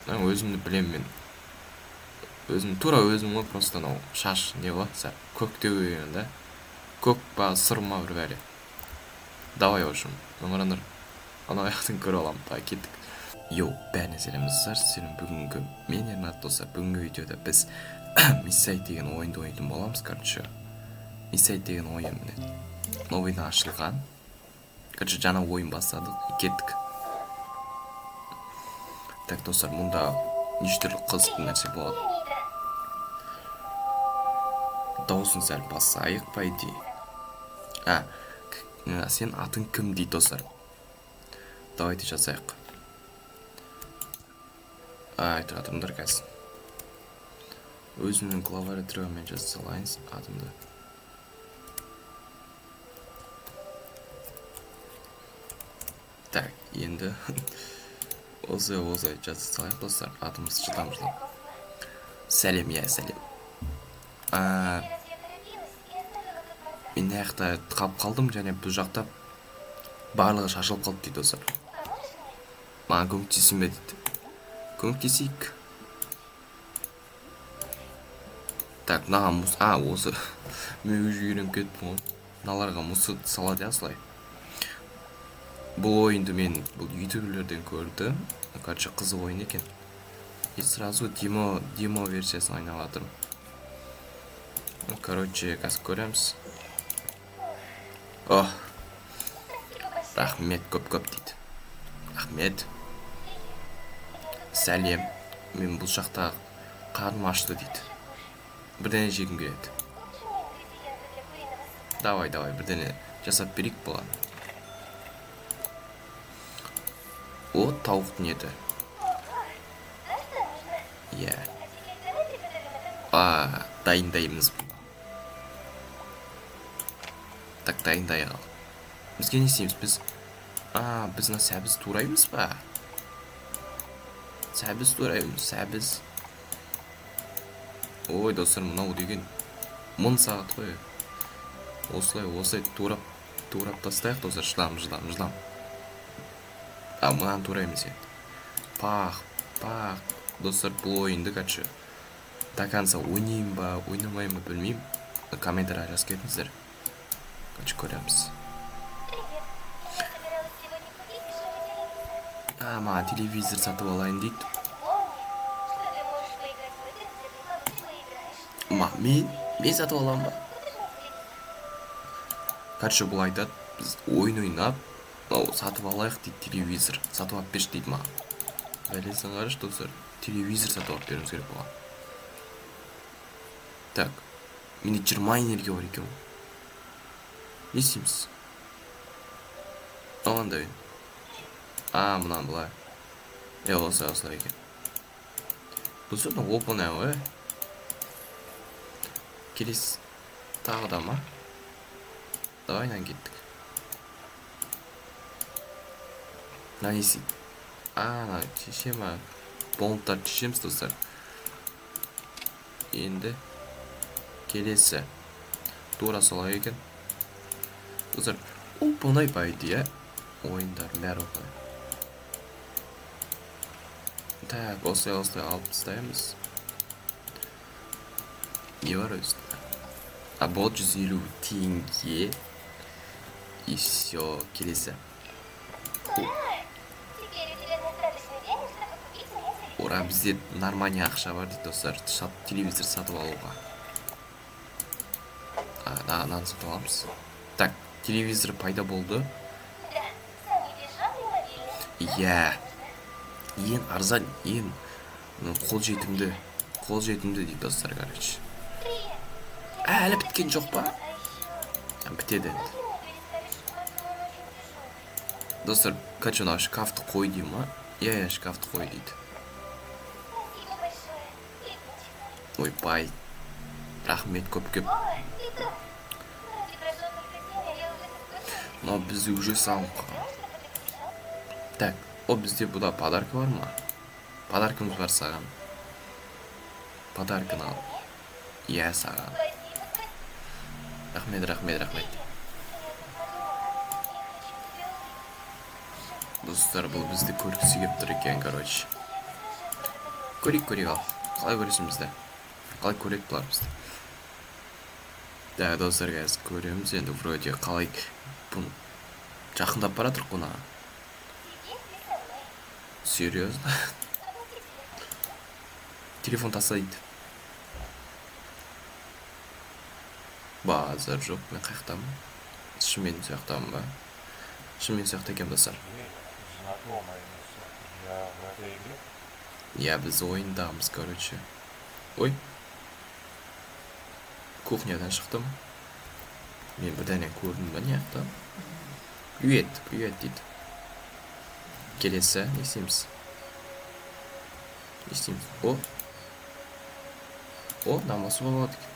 Өзімді білемін мен. Өзім тура өзім ғой, просто анау шаш не болады, сәл көктеу деген да. Көк па, сұр ма, бір бәле. Давай, в общем, мына қараңдар. Анау жақтан көріп аламын. Давай, кеттік. Йоу, бәріне сәлем, достар. Сіздермен бүгінгі мен, Ернат, достар. Бүгінгі видеода біз Миссайт деген ойынды ойнайтын боламыз, короче. Миссайт деген ойын міне новыйдан ашылған. Короче, жаңа ойын бастадық, кеттік. Так, достар, мұнда неше түрлі қызықты нәрсе болады. Дауысын сәл басайық, по идее. А, сен атың кім дейді, достар. Давайте жазайық. Ай, тұра тұрыңдар қазір. Өзімнің клавиатурамен жаза салайын атымды. Так, енді осылай жаза салайық, достар. Атымыз жылдам жылдам. Сәлем, иә, сәлем. Мен мына жақта қалып қалдым және бұл жақта барлығы шашылып қалды дейді, достар. Маған көмектесін бе дейді. Көмектесейік. Так, мынаған осы мен уже үйреніп кеттім ғой. Мыналарға мусор салады, иә, осылай. Бұл ойынды мен бұл ютуберлерден көрдім. Короче, қызық ойын екен. И сразу демо версиясын ойнап жатырмын. Короче, қазір көреміз. О, рахмет көп-көп дейді. Рахмет. Сәлем. Мен бұл жақта қарным ашты дейді. Бірдеңе жегім келеді. Давай, давай, бірдеңе жасап берейік бұған. О, тауықтың еті. Иә. А, дайындаймыз бұны. Так, дайындай ал. Бізге не істейміз біз? А, біз мына сәбіз тураймыз ба? Сәбіз тураймыз, сәбіз. Ой, достар, мынау деген 1000 сағат қой. Осылай, осылай турап тастайық, достар, жылдам, жылдам, жылдам. А, мынаны тураймыз енді. Пах, пах. Достар, бұл ойынды, короче, до конца ойнаймын ба, ойнамаймын ба, білмеймін. Комментарий жазып кетіңіздер. Короче, көреміз. А, маған телевизор сатып алайын дейді. Ма, мен сатып аламын ба? Короче, бұл айтады, біз ойын ойнап, мынау сатып алайық дейді телевизор. Сатып алып берші дейді маған. Бәлесін қарашы, достар, телевизор сатып алып беруіміз керек бұған. Так, менде 20 энергия бар екен ғой. Не істейміз? Мынандай. А, мынаны былай. Е, осылай, осылай екен. Бұл сонда оп-оңай ғой. Келесі тағы да ма? Давай, мынаны кеттік. Мына не істейді? А, мына шеше ма? Болттарды шешеміз, достар. Енді келесі. Тура солай екен. Достар, оп-оңай по идее, иә? Ойындардың бәрі оп-оңай. Так, осылай, осылай алып тастаймыз. Не бар өзінде? А, бұл 150 теңге. И все, келесі. Ура, бізде нормальный ақша бар дейді, достар. Телевизор сатып алуға. А, мынаны сатып аламыз. Так, телевизор пайда болды. Иә. Ең арзан, ең қолжетімді. Қолжетімді дейді, достар, короче. Әлі біткен жоқ па? А, бітеді енді. Достар, короче, мынау шкафты қой дей ма? Иә, иә, шкафты қой дейді. Ойбай. Рахмет көп-көп. Мынау бізде уже салынып қалған. Так, о, бізде бұда подарка бар ма? Подаркамыз бар саған. Подарканы ал. Иә, саған. Рахмет, рахмет, рахмет. Достар, бұл бізді көргісі келіп тұр екен, короче. Көрейік, көрейік ал. Қалай көресің бізді? Қалай көреді бұлар бізді? Да, достар, қазір көреміз енді вроде қалай бұны жақындап бара жатырық қой мынаған. Серьезно? Телефон таста дейді. Базар жоқ, мен қаяқтамын? Шынымен сол жақтамын ба? Шынымен сол жақта екенмін, достар. Знакомое место. Я в этой игре? Иә, біз ойындамыз, короче. Ой. Кухнядан шықтым. Мен бірдеңе көрдім ба мына жақта? Привет, привет дейді. Келесі не істейміз? Не істейміз? О! О, мынаны басуға болады екен.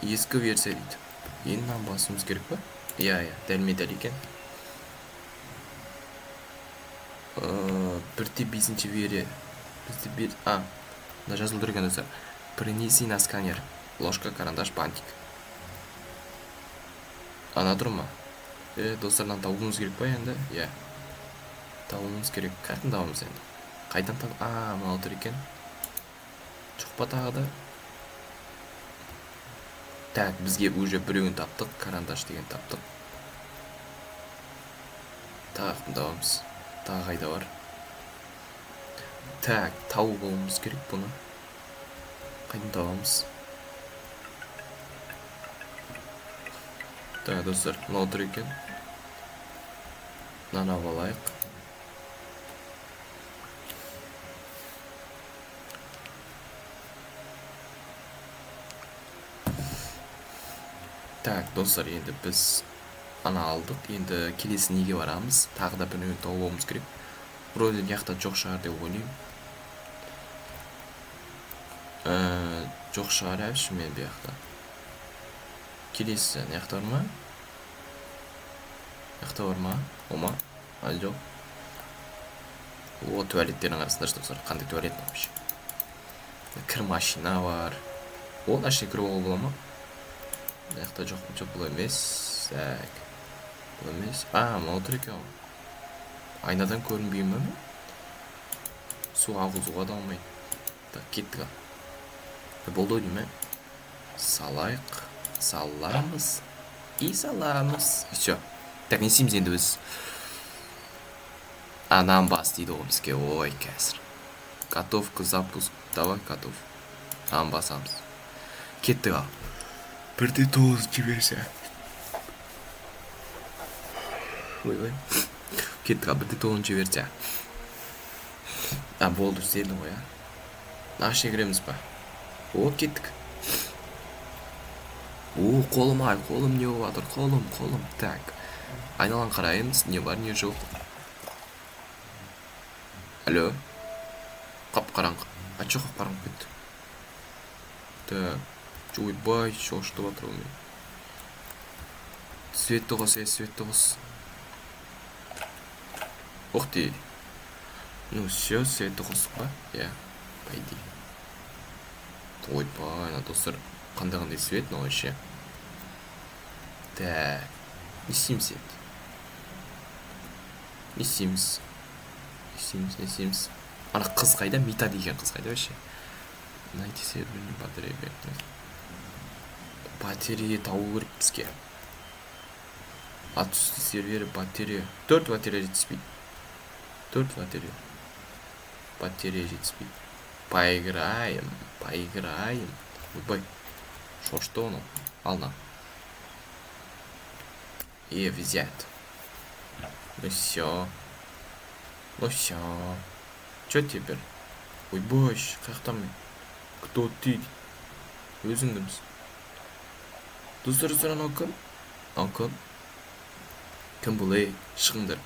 Ескі версия дейді. Енді мынаны басуымыз керек па? Иә, иә, дәлме-дәл екен. Бірде бесінші версия. Бізде бер, а, мына жазылып тұр екен, достар. Принеси на сканер. Ложка, карандаш, бантик. Ана тұр ма? Достар, мынаны табуымыз керек па енді? Иә. Табуымыз керек. Қайдан табамыз енді? Қайдан таб-, а, мынау тұр екен. Жоқ па тағы да? Так, бізге уже біреуін таптық. Карандаш деген таптық. Тағы табамыз. Тағы қайда бар? Так, тауып алуымыз керек бұны. Қайдан табамыз? Так, достар, мынау тұр екен. Мынаны алып алайық. Так, достар, енді біз ана алдық. Енді келесі неге барамыз? Тағы да біреуін тауып алуымыз керек. Вроде мына жақта жоқ шығар деп ойлаймын. Жоқ шығар әбіші мен бұл жақта. Келесі мына жақта бар ма? Мына жақта бар ма? О ма? А, жоқ. О, туалеттердің арасында достар, қандай туалет мынау вообще? Кір машина бар. О, мына ішіне кіріп алуға бола ма? Мына жақта жоқ, жоқ, бұл емес. Так. Бұл емес. А, мынау тұр екен ғой. Айнадан көрінбей ме? Су ағызуға да алмайды. Так, кеттік ал. Болды ау деймін, ә? Салайық. Саламыз. И саламыз. И всё. Так, не істейміз енді біз? Анам бас дейді ғой бізге. Ой, қазір. Готов к запуску. Давай, готов. Анам басамыз. Кеттік ал. Бірде тоғызыншы версия. Ой, ой. Кеттік ал, бірде тоғызыншы версия. А, болды, істедім ғой, а. Мына ішіне кіреміз ба? О, кеттік. О, қолым ай, қолым не болып жатыр? Қолым, қолым. Так. Айналаны қараймыз, не бар, не жоқ. Алло. Қап-қараңғы. А чё қап-қараңғы кетті? Так. Ойбай, шошытып жатыр ол мені. Светті қос, ей, светті қос. Ух ты. Ну всё, светті қостық па? Иә, по идее. Ойбай, ана достар, қандай қандай свет мынау вообще. Так, не істейміз енді? Не істейміз? Не істейміз, не істейміз? Ана қыз қайда? Мита деген қыз қайда вообще? Найти серверный батарея берді. Батарея табу керек бізге. Отсутствие сервера, батарея. 4 батарея жетіспейді. 4 батарея. Батарея жетіспейді. Поиграем, поиграем. Ойбай. Шошты оны. Ал на. И взять. Ну всё. Ну всё. Чё теперь? Ойбай, қаяқтан мен? Кто ты? Өзің кімсің? Достар, достар, анау кім? Анау кім? Кім бұл, ей? Шығыңдар.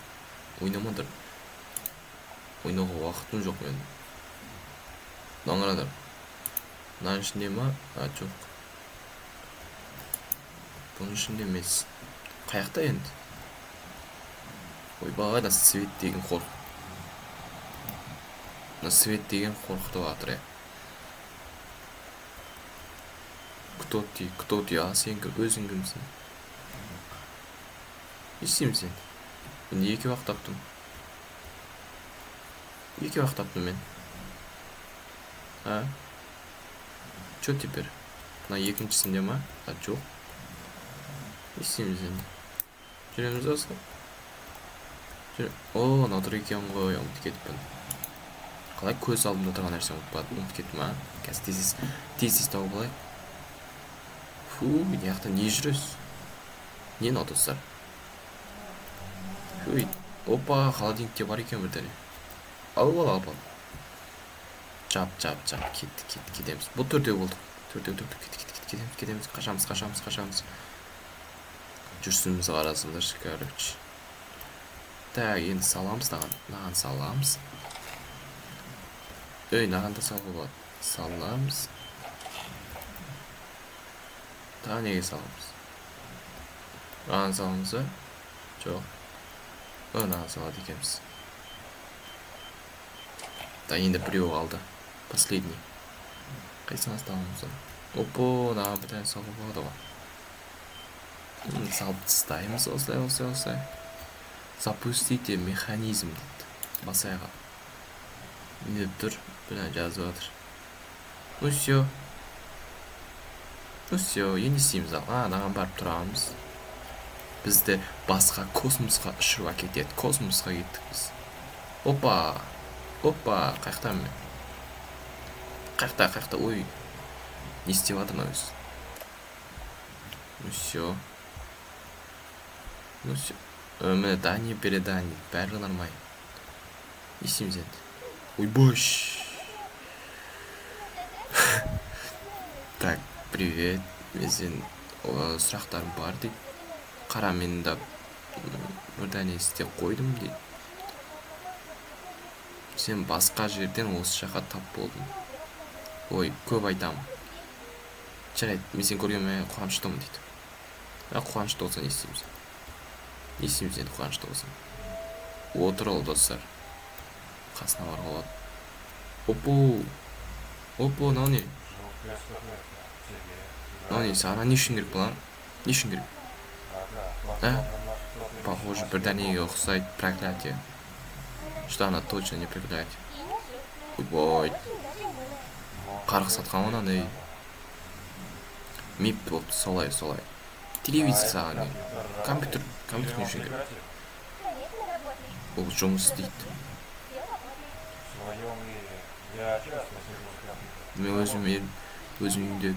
Ойнамаңдар. Ойнауға уақытым жоқ менің. Мынаны қараңдар. Мынаның ішінде ма? А, жоқ. Бұның ішінде емес. Қаяқта енді? Ойбай, мына свет деген қорқ. Мына свет деген қорқытып жатыр, е. Кто ты? Кто ты? А, сен кім? Өзің кімсің? Не істеймін сен? Мен екі уақыт таптым. Екеу ақ таптым мен. А? Чё теперь? Мына екіншісінде ма? А, жоқ. Не істейміз енді? Жүреміз осылай. Жүре. О, мынау тұр екен ғой, ұмытып кетіппін. Қалай көз алдымда тұрған нәрсені ұмытып кеттім, а? Қазір тез тез тез тауып алайық. Фу, мына жақта не жүресіз? Не мынау, достар? Ой, опа, холодильникте бар екен бірдеңе. Алып ал, алып ал. Жап, жап, жап, кеттік, кеттік, кетеміз. Бұл төртеу болдық. Төртеу, төртеу, кеттік, кеттік, кетеміз, кетеміз, қашамыз, қашамыз, қашамыз. Жүрісімізді қарасаңдаршы, короче. Так, енді саламыз мынаған, мынаған саламыз. Ей, мынаған да салуға болады. Саламыз. Тағы неге саламыз? Мынаған саламыз ба? Жоқ. О, мынаған салады екенбіз. Так, енді біреу қалды. Последний. Қайсысына саламыз оны? Опа, мынаған бір тәне салуға болады ғой. Салып тастаймыз осылай, осылай, осылай. Запустите механизм дейді. Басайық. Не деп тұр? Бір жазып жатыр. Ну все. Ну все, енді не істейміз ал? А, мынаған барып тұрамыз. Бізді басқа космосқа ұшырып әкетеді. Космосқа кеттік біз. Опа. Опа, қаяқтамын мен? Қаяқта, қаяқта? Ой. Не істеп жатыр мынау өзі? Ну все. Ну все. Міне, дани передани. Барлығы нормально. Не істейміз енді? Ойбай. Так, привет. Мен сен сұрақтарым бар дейді. Қара, мен да бірдәне істеп қойдым дейді. Сен басқа жерден осы жаққа тап болдың. Ой, көп айтамын. Жарайды, мен сені көргеніме қуаныштымын дейді. А, қуанышты болса не істейміз? Не істейміз енді қуанышты болсам? Отыр ол, достар. Қасына баруға болады. Опо! Опо, мынау не? Жуткая статуэтка. Тебе Мынау не? Саған не үшін керек бұл, а? Не үшін керек? Ага, А? похоже на что-то из Похоже, последнего. бірдәнеге ұқсайды проклятие. Что она точно не проклятие. Ойбой. Қарғыс атқан ғой мынандай. Мип болыпты, солай, солай. Телевизор саған не? Компьютер, компьютер не үшін керек? Бұл жұмыс істейді. В своем мире я часто сижу за компьютером. Мен өзім үйімде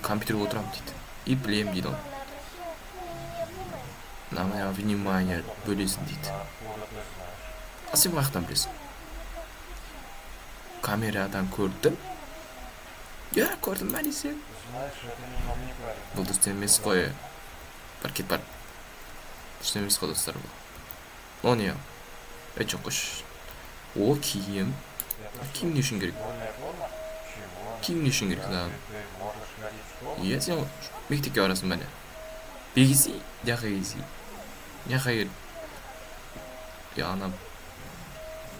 компьютерге отырамын дейді. И білемін дейді оны. На меня внимание бөлесің дейді. Откуда ты знаешь? А сен қаяқтан білесің? Камерадан көрдім. Иә, көрдім бе десе. Знаешь, это немного неправильно. Бұл дұрыс емес қой. Бар, кет, бар. Дұрыс емес қой, достар, бұл. О, не? Ей, жоқ, қойшы. О, киім. Это что, Киім не үшін керек? школьная форма? Чего она? Киім не үшін керек Разве саған? ты можешь ходить в школу? Иә, сен мектепке барасың ба, не? Бегесі, жаққа келсей. Жаққа кел. Е, ана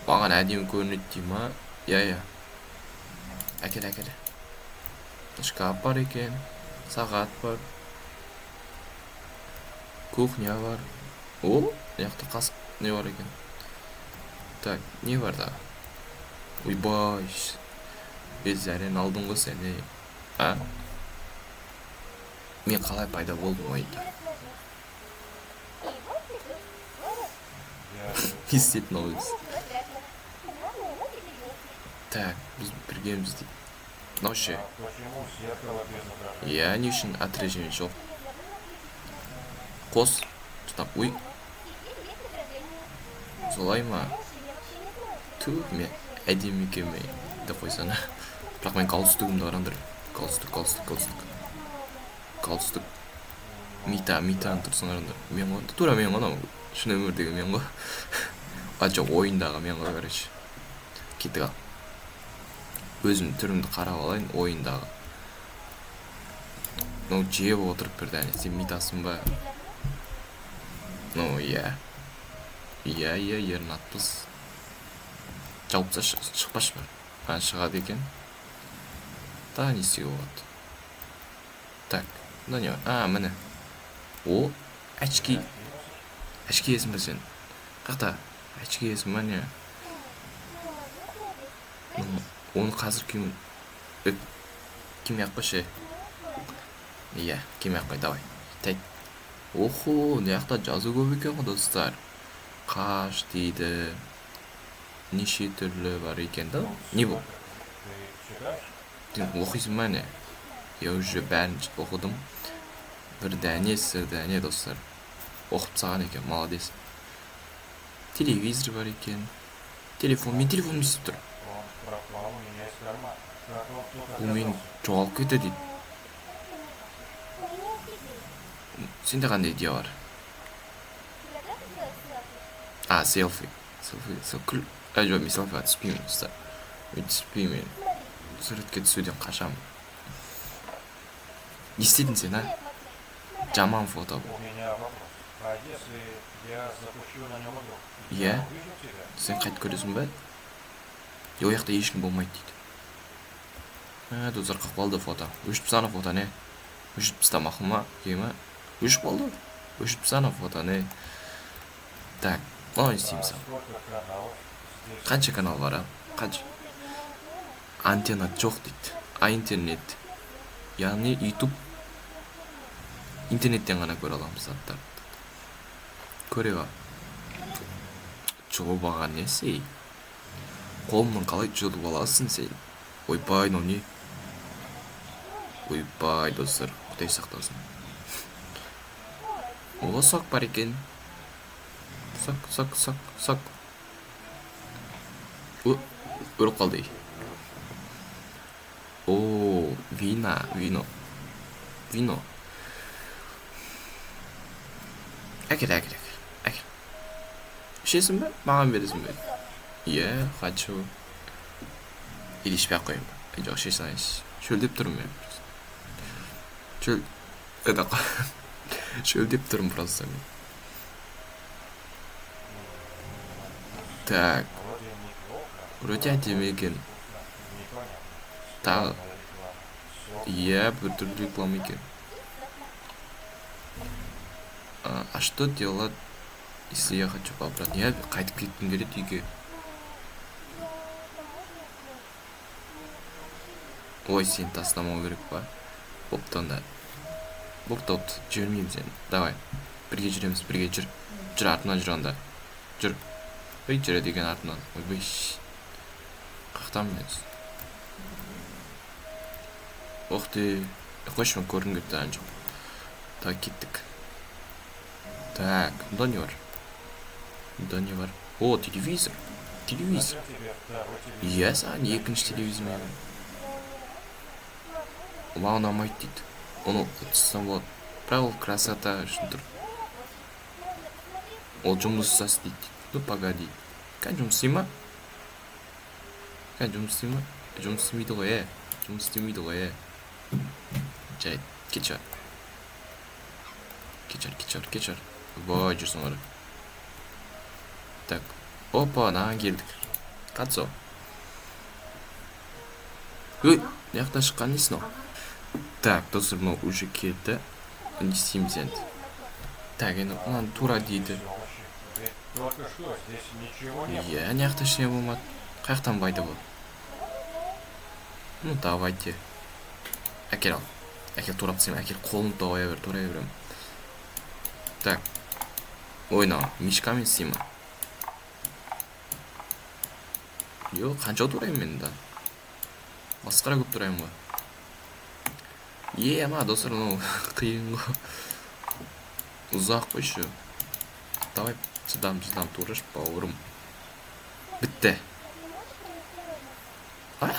маған әдемі көрінеді дей ма? Иә, иә. Әкел, әкел. Шкаф бар екен. Сағат бар. Кухня бар. О, мына жақта қасық не бар екен. Так, не бар тағы? Ойбай. Е, зәрені алдың ғой сен, ей. А? Мен қалай пайда болдым ойында? Я Не істеді мынау өзі? Так, біз біргеміз дейді. Мынау ше? А почему зеркало без отражения? Иә, не үшін отражение жоқ? Қос. Стоп, ой. Солай ма? Ту, мен әдемі екенмін деп қойсана. Бірақ мен галстугімді қараңдар. Галстук, галстук, галстук. Галстук. Мита, митаның тұрсын қараңдар. Мен ғой, тура мен ғой анау. Шын өмірдегі мен ғой. А, жоқ, ойындағы мен ғой, короче. Кеттік ал. Өзім түрімді қарап алайын ойындағы. Ну, жеп отырып бірдәне. Сен митасың ба? Ну, иә. Иә, иә, ернатпыз. Жауып тасташы, шықпашы бір. А, шығады екен. Тағы не істеуге болады? Так, мында не бар? А, міне. О, очки. Очки киесің ба сен? Қақта? Очки киесің ба, не? Оны қазір кию. Кимей ақ қойшы. Иә, кимей ақ қой, давай. Тәйт. Охо, мына жақта жазу көп екен ғой, достар. Қаш дейді. Неше түрлі бар екен да? Не бұл? Сен оқисың ба не? Я уже бәрін оқыдым. Бір дәне сір дәне, достар. Оқып тастаған екен, молодец. Телевизор бар екен. Телефон, мен телефоным не істеп тұр? Бұл мен жоғалып кетті дейді. Сенде қандай идея бар? А, селфи. Селфи, күл. А, жоқ, мен селфиға түспеймін, достар. Мен түспеймін. Суретке түсуден қашамын. Не істедің сен, а? Жаман фото бұл. Иә? Сен қайтып көресің бе? Е, ол жақта ешкім болмайды дейді. Ә, достар, қалып қалды фото. Өшіп тастаған фото не? Өшіп таста, мақұл ма? Ке ма? Өшіп қалды. Өшіп тастаған фото не? Так, мынау не істейміз ал? Қанша канал бар, а? Қанша? Антенна жоқ дейді. А, интернет. Яғни YouTube интернеттен ғана көре аламыз заттарды. Көре ба? Жұлып алған несі? Қолымнан қалай жұлып аласың сен? Ойбай, мынау не? Ойбай, достар, Құдай сақтасын. О, сок бар екен. Сок, сок, сок, сок. О, өліп қалды. О, вина, вино. Вино. Әкел, әкел, әкел, әкел. Ішесің бе? Маған бересің бе? Иә, хочу. Или ішпей ақ қояйын ба? Жоқ, іше салайыншы. Шөлдеп тұрмын мен. Шөл... Это... Шөлдеп тұрмын просто мен. Так. Вроде әдемі екен. Тағы. Иә, біртүрлі реклама екен. А что делать, если я хочу обратно? Я қайтып кеткім келеді үйге. Ой, сені тастамау керек па? Бопты онда. Бопты, бопты, жібермеймін сені. Давай. Бірге жүреміз, бірге жүр. Жүр, артымнан жүр онда. Жүр. Ой, жүреді екен артымнан. Ойбай. Қаяқтамын мен? Ох ты. Қойшы, мен көргім келіп тұрған жоқ. Так, кеттік. Так, мұнда не бар? Мұнда не бар? О, телевизор. Телевизор. Иә, саған екінші телевизор мен. Маған ұнамайды дейді. Оны ұтсам болады. Бірақ ол красота үшін тұр. Ол жұмыс істейді дейді. Ну, погоди. Кән жұмыс істей ма? Кән жұмыс істей ма? Жұмыс істемейді ғой, ә. Жұмыс істемейді ғой, ә. Жай, кетші. Кетші, кетші, кетші. Бой, жүрсің ғой. Так, опа, мынаған келдік. Қатсо. Ой, мына жақта шыққан несі мынау? Так, достар, мынау уже кетті. Не істейміз енді? Так, енді мынаны тура дейді. Иә, мына жақта ештеңе болмады. Қай жақтан пайда болды? Ну, давайте. Әкел ал. Әкел, турап тастаймын. Әкел, қолын тоя бер, турай беремін. Так. Ой, мынау мишкамен істеймін. Йо, қанша тураймын мен да? Масқара көп тураймын ғой. Е, ама, достар, мынау қиын ғой. Ұзақ қой еще. Давай, жылдам, жылдам тураш, бауырым. Бітті. А?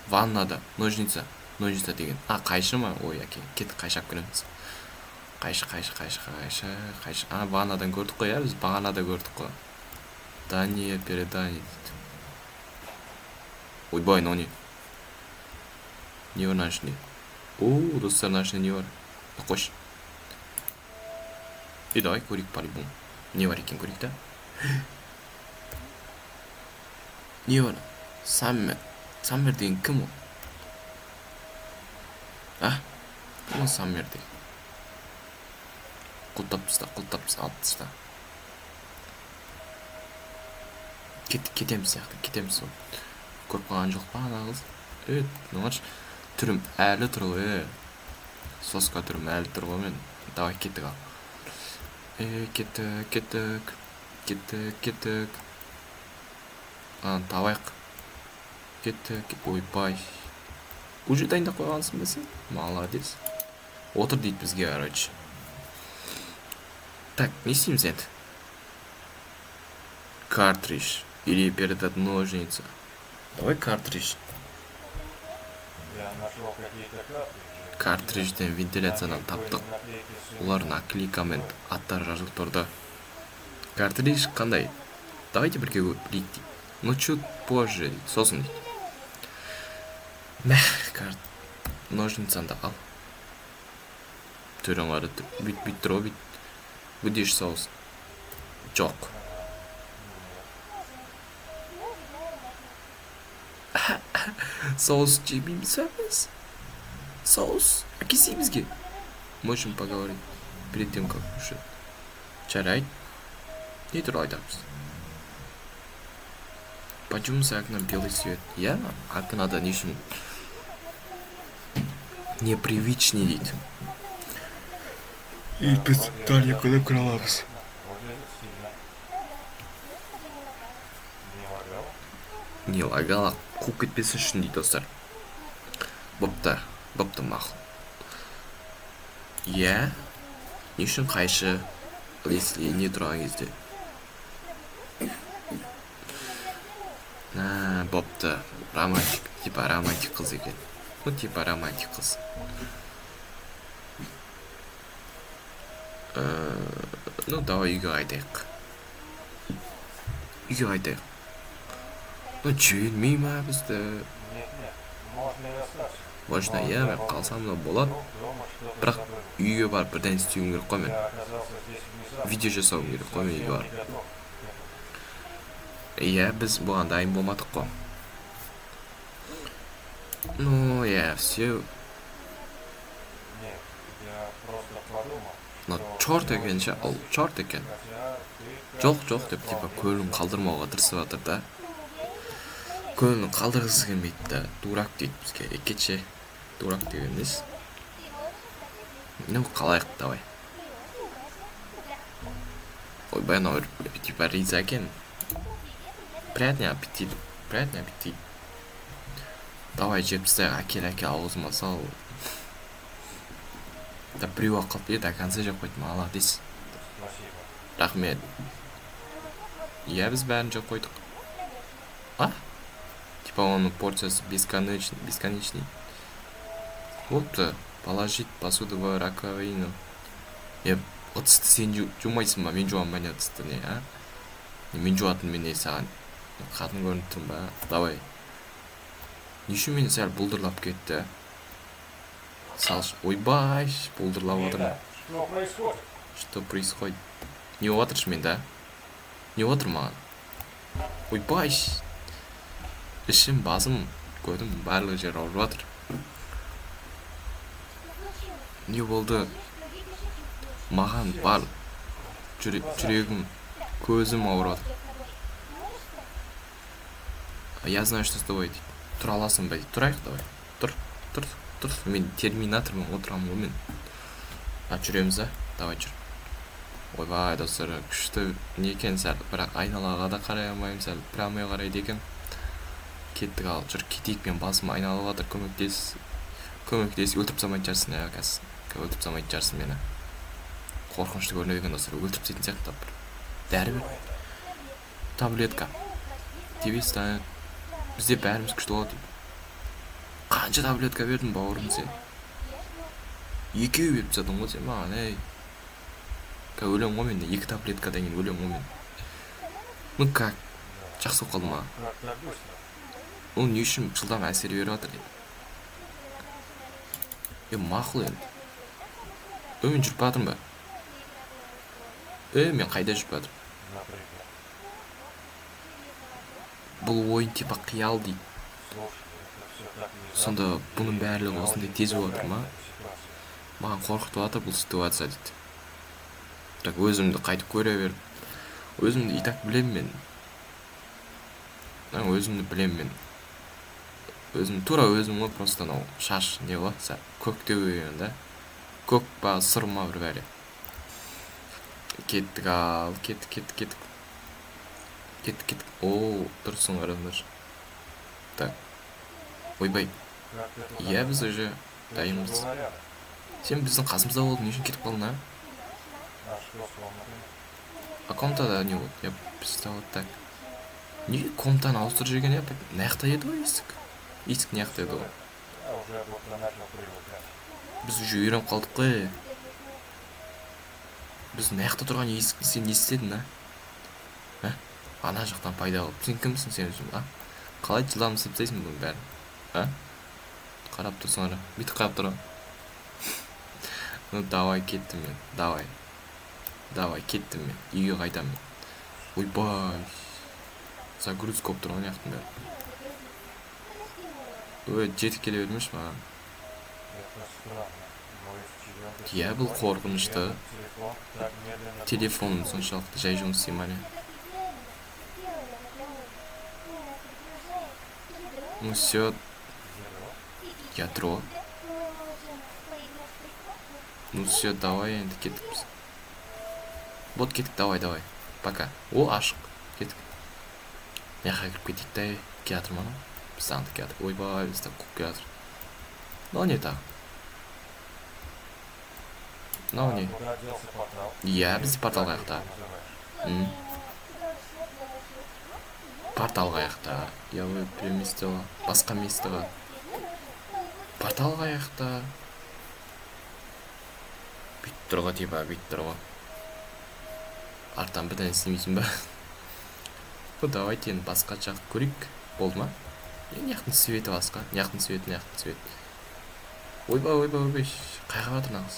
Ваннада, ножница. Ножница деген. А, қайшы ма? Ой, әке, кеттік, қайшы алып келеміз. Қайшы, қайшы, қайшы, қайшы, қайшы. А, ваннадан көрдік қой, иә, біз бағанада көрдік қой. Дания, передание дейді. Ойбай, мынау не? Не бар мынаның ішінде? О, достар, мынаның ішінде не бар? Қойшы. И давай көрейік по-любому. Не бар екен көрейік та. Не бар? Саммер. Саммер деген кім ол? А? Кім ол Саммер деген? Құлыптап таста, құлыптап таста, алып таста. Кетеміз сияқты, кетеміз сол. Көріп қалған жоқ па ана қыз? Е, мына түрім әлі тұр ғой, е. Соска түрім әлі тұр ғой мен. Давай кеттік ал. Е, кеттік, кеттік. Кеттік, кеттік. Аны табайық. Кеттік. Ойбай. Уже дайындап қойғансың ба сен? Молодец. Отыр дейді бізге, короче. Так, не істейміз енді? Картридж. Или передать ножницы. Давай картридж. Я нашел какие-то картриджи. Картриджден вентиляциядан таптық. Олар наклейкамен аттары жазылып тұрды. Картридж қандай? Давайте бірге көріп білейік дейді. Ну, чуть позже дейді. Сосын дейді. Мә, карт. Ножницаны ал. Түрін қара, бүйт бүйт тұр ғой, бүйт. Будешь соус. Жоқ. Соус жемейміз ба біз? Соус әкелсей бізге. Можем поговорить перед тем, как кушать. Жарайды. Не туралы айтамыз? Почему за окном белый свет? Иә, окнада не үшін непривычный дейді. И біз далеко да көре аламыз. Выглядит сильно. Не лагало? Не лагала, қуып кетпес үшін дейді, достар. Бопты, бопты, мақұл. Иә, не үшін қайшы, если не тұрған кезде? А, бопты, романтик, типа романтик қыз екен. Ну, типа романтик қыз. Ну, давай үйге қайтайық. Үйге қайтайық. Ну, жібермей ма бізді? Нет, нет, можно и остаться. Можно, Но иә, я мен волнуюсь. Қалсам да болады. Вдруг дома что-то Бірақ забыли. Үйге барып бірден істеуім керек қой мен. Я оказался здесь внезапно Видео жасауым и керек қой мен үйге совсем барып. не готов к этому. Иә, біз бұған дайын болмадық қой. Ну, иә, все. Нет, я просто подумал, Мына что черт ты екен ше, очень ол насыщен. Черт екен. Хотя ты, Жоқ, кажется, жоқ деп, типа, вполне көңілін қалдырмауға тырысып жатыр да. Көңілін қалдырғысы келмейді да. Дурак дейді бізге. Екече. Дурак деген несі? Ну, қалайық, давай. Ойбай, анау типа риза екен. Приятный аппетит. Приятный аппетит. Давай жеп тастайық, әкел, әкел, аузыма сал. Да біреу ақ қалды, е, до конца жеп қойды, молодец. Спасибо. Рахмет. Иә, біз бәрін жеп қойдық. А? Типа оның порциясы бесконечный, бесконечный. Болыпты. Положить посуду в раковину. Е, ыдысты сен жумайсың ба? Мен жуамын ба не ыдысты не, а? Не, мен жуатын мен не саған? Қатын көрініп тұрмын ба? Давай. Не үшін мені сәл бұлдырлап кетті? Салшы. Ойбай, бұлдырлап отырмын. Итак, что происходит? Что происходит? Не болып жатыр мен да? Не болып жатыр маған? Ойбай! Ішім, басым, көзім, барлық жер ауырып жатыр. Не болды? Маған бар жүрегім, көзім ауырып жатыр. Я знаю, что с тобой дейді. Тұра аласың ба дейді. Тұрайық давай. Тұр, тұр, тұр. Мен терминатормын, отырамын ғой мен. А, жүреміз а? Давай жүр. Ойбай, достар, күшті не екен сәл, бірақ айналаға да қарай алмаймын, сәл прямой қарайды екен. Кеттік ал, жүр кетейік, мен басым айналып жатыр, көмектес. Көмектес, өлтіріп тастамайтын шығарсың, ә, қазір. Өлтіріп тастамайтын шығарсың мені. Қорқынышты көрінеді екен, достар, өлтіріп тастайтын сияқты бір. Дәрі бер. Таблетка. Тебе станет. Бізде бәріміз күшті болады дейді. Қанша таблетка бердің, бауырым, сен? Екеу беріп тастадың ғой сен маған, ей. Қазір өлемін ғой мен, екі таблеткадан кейін өлемін ғой мен. Ну как? Жақсы болып қалды ма? Как так быстро? Ол не үшін жылдам әсер беріп жатыр енді? Е, мақұл енді. Е, мен жүріп бара жатырмын ба? Е, мен қайда жүріп бара жатырмын? Например. Бұл ойын типа қиял дейді. Слушай, это все так внезапно. Сонда бұның И барлығы я осындай очень тез болып жатыр ма? напрягает эта ситуация. Маған қорқытып жатыр бұл ситуация дейді. Так, өзімді қайтып көре беріп. Өзімді и так білемін мен. Өзімді білемін мен. Өзім тура өзім ғой, просто анау шаш не ғой, сәл көктеу келген да. Көк па, сұр ма, бір бәле. Кеттік ал, кеттік, кеттік, кеттік. Кеттік, кеттік. О, тұрсын, қараңдаршы. Так. Ойбай. Иә, біз уже дайынбыз. Сен біздің қасымызда болдың, не үшін кетіп қалдың, а? А комнатада не болды? Я представил так. Неге комнатаны ауыстырып жіберген, иә? Мына жақта еді ғой есік. Есік мына жақта еді ғой. Біз уже үйреніп қалдық қой. Біз мына жақта тұрған есікті сен не істедің, а? А? Ана жақтан пайда қылып. Сен кімсің сен өзің, а? Қалай жылдам істеп тастайсың бұның бәрін? А? Қарап тұрсың ара. Бүйтіп қарап тұр. Ну давай, кеттім мен. Давай. Давай, кеттім мен. Үйге қайтамын мен. Ойбай. Загрузка болып тұр ғой мына жақтың бәрі. Ой, жетіп келе бермеші маған. Иә, бұл қорқынышты. Телефон соншалықты жай жұмыс істей ма, не? Ну все. Ядро. Ну все, давай енді кеттік біз. Вот кеттік, давай, давай. Пока. О, ашық. Кеттік. Мына жаққа кіріп кетейік та, келе жатыр ма анау? Біз аңдып келе жатыр. Ойбай, бізді қуып келе жатыр. Мынау не тағы? Мынау не? Иә, бізде портал қаяқта? Портал қаяқта? Я бы переместила. Басқа местоға. Портал қаяқта? Бүйтіп тұр ғой, типа, бүйтіп тұр ғой. Арттан бірдеңе істемейсің ба? Ну, давайте енді басқа жақ көрейік. Болды ма? Е, мына жақтың светі басқа. Мына жақтың светі, мына жақтың светі. Ойбай, ойбай, ойбай. Қайға барып жатыр мына қыз?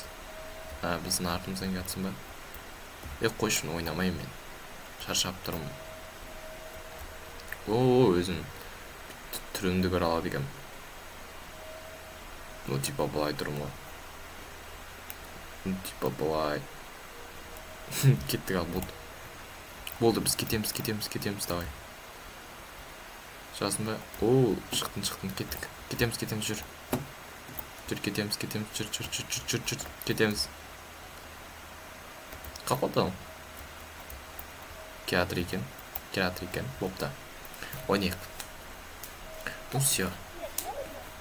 А, біздің артымыздан келе жатсың ба? Е, қойшы, ойнамаймын мен. Шаршап тұрмын. О, өзім түрімді көре алады екенмін. Ну, типа, былай тұрмын ғой. Ну, типа, былай. Кеттік ал, болды. Болды, біз кетеміз, кетеміз, кетеміз, давай. Шығасың ба? О, шықтың, шықтың, кеттік. Кетеміз, кетеміз, жүр. Жүр, кетеміз, кетеміз, жүр, жүр, жүр, жүр, жүр, жүр, кетеміз. Қалып қалды ау. Келатыр екен, келатыр екен, бопты. Ойнайық. Ну все.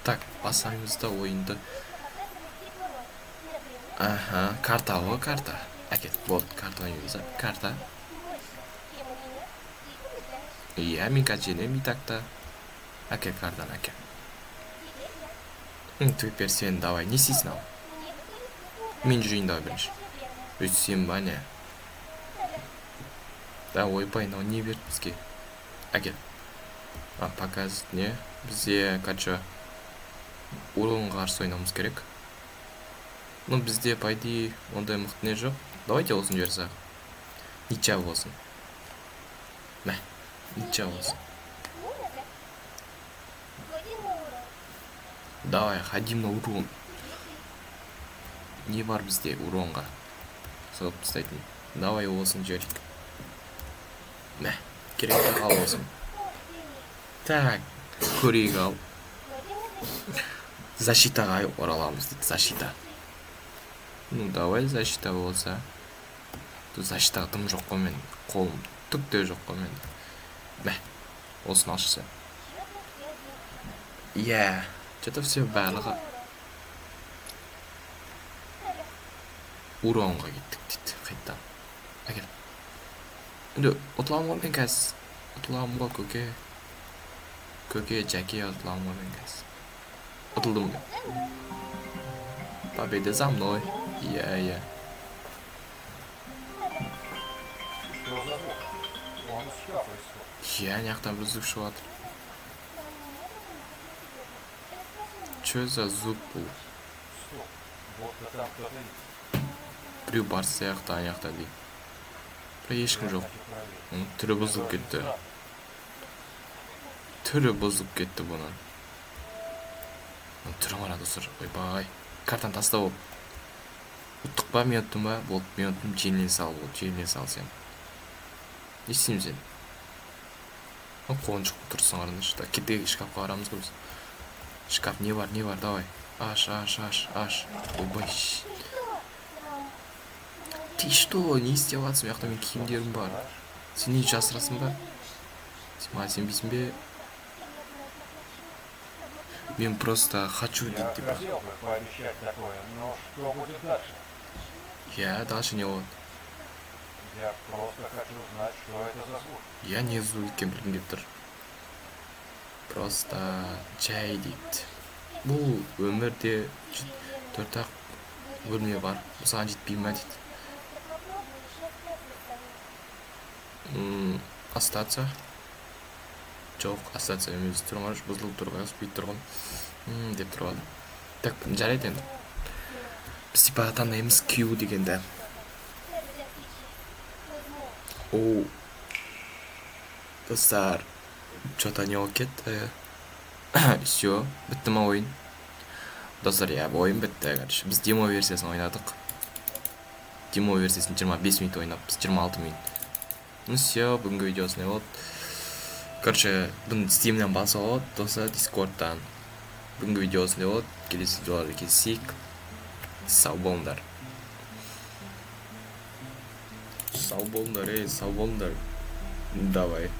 Так, басамыз да ойынды. Аха, карта ғой, карта. Әкет, болды, карта ойнаймыз, а? Карта. Иә, мен қазір жеңемін и так та. Әке, картаны әке. Теперь сен давай, не істейсің ал? Мен жүрейін давай бірінші. Өй, сен ба не? Да, ойбай, мынау не берді бізге? Әкел. А, показывать не? Бізде, короче, уронға қарсы ойнауымыз керек. Ну, бізде, по идее, ондай мықты не жоқ. Давайте осыны жібере салайық. Ничья болсын. Мә, ничья болсын. Давай, ходим на урон. Не бар бізде уронға? Соғып тастайтын. Давай осыны жіберейік. Мә, керек ал осыны. Так, көрейік ал. Защитаға ораламыз дейді, защита. Ну, давай защита болса. Тут защитаға тым жоқ қой мен. Қолым түк те жоқ қой мен. Мә, осыны алшы сен. Иә, что-то все барлығы уронға кеттік дейді қайтадан. Әкел. Енді ұтыламын ғой мен қазір. Ұтыламын ғой, көке. Көке, жәке, ұтыламын ғой мен қазір. Ұтылдым мен. Победа за мной. Иә, иә. Иә, ана жақтан бір звук шығып жатыр. Чё за звук бұл? Біреу бар сияқты ана жақта дейді. Бірақ ешкім жоқ. Түрі бұзылып кетті. Түрі бұзылып кетті бұның. Түрі қара, достар. Ойбай. Картаны таста болып. Ұттық па, мен ұттым ба? Болды, мен ұттым, жеңіле сал, болды, жеңіле сал сен. Не істеймін сен? Қолын жұқып тұрсың, қараңдаршы. Так, кеттік, шкафқа барамыз ғой біз. Шкаф, не бар, не бар, давай. Аш, аш, аш, аш. Ойбай. Ты что, не істеп жатырсың? Мына жақта менің киімдерім бар. Сен не, жасырасың ба? Сен маған сенбейсің бе? Мен просто хочу Я дейді, типа. Хотел бы пообещать такое, но что будет дальше? Иә, дальше не болады? Я просто хочу знать, что это за звук. Иә, не звук екенін білгім келіп тұр. Просто жай дейді. Бұл өмірде төрт ақ бөлме бар. Саған жетпей ма дейді. Остаться. Жоқ, остаться емес, тұрған бұзылып тұр ғой, бүйтіп тұрған деп тұрған. Так, жарайды енді. Біз типа таңдаймыз Q дегенді. Оу. Достар, что-то не болып кетті. Все, бітті ма ойын? Достар, иә, ойын бітті, короче. Біз демо версиясын ойнадық. Демо версиясын 25 минут ойнаппыз, 26 минут. Ну все, бүгінгі видео осындай болды. Короче, бұны Стимнен басып алады, достар, Дискордтан. Бүгінгі видео осындай болады. Келесі видеоларда кездесейік. Сау болыңдар. Сау болыңдар, ей, сау болыңдар. Давай.